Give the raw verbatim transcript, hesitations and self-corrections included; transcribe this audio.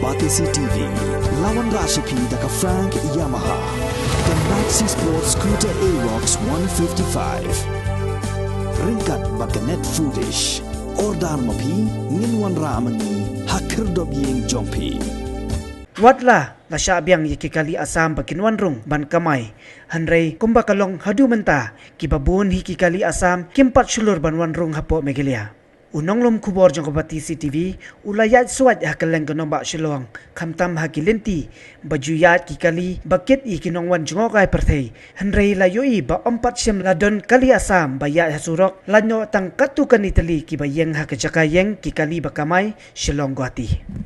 Batesi T V, la wanrah sha phi da ka Frank Yamaha, ka Maxi Sport Scooter Aerox one fifty-five. Ryngkat bad ka Net Foodish. Order ma phi, ngin wanrah ma ngi ha khyrdop ïing jong phi. Wat la la shah biang ïa ki kali Assam ba kin wan rung ban kamai, hynrei kumba ka long haduh mynta, kiba bun hi ki kali Assam kim pat shlur ban wan rung hapoh Meghalaya. U nonglum khubor jong ka Batesi T V u la ïaid suwait ha kylleng ka nongbah Shillong, khamtam ha ki lynti ba ju ïaid ki kali ba kit ïa ki nongwan jngohkai pyrthei, hynrei la ïohi ba ym pat shym la don kali Assam ba ïaid ha surok, lait noh tang katto katne tylli kiba ïeng ha ka jaka ïeng ki kali ba kamai Shillong Guwahati.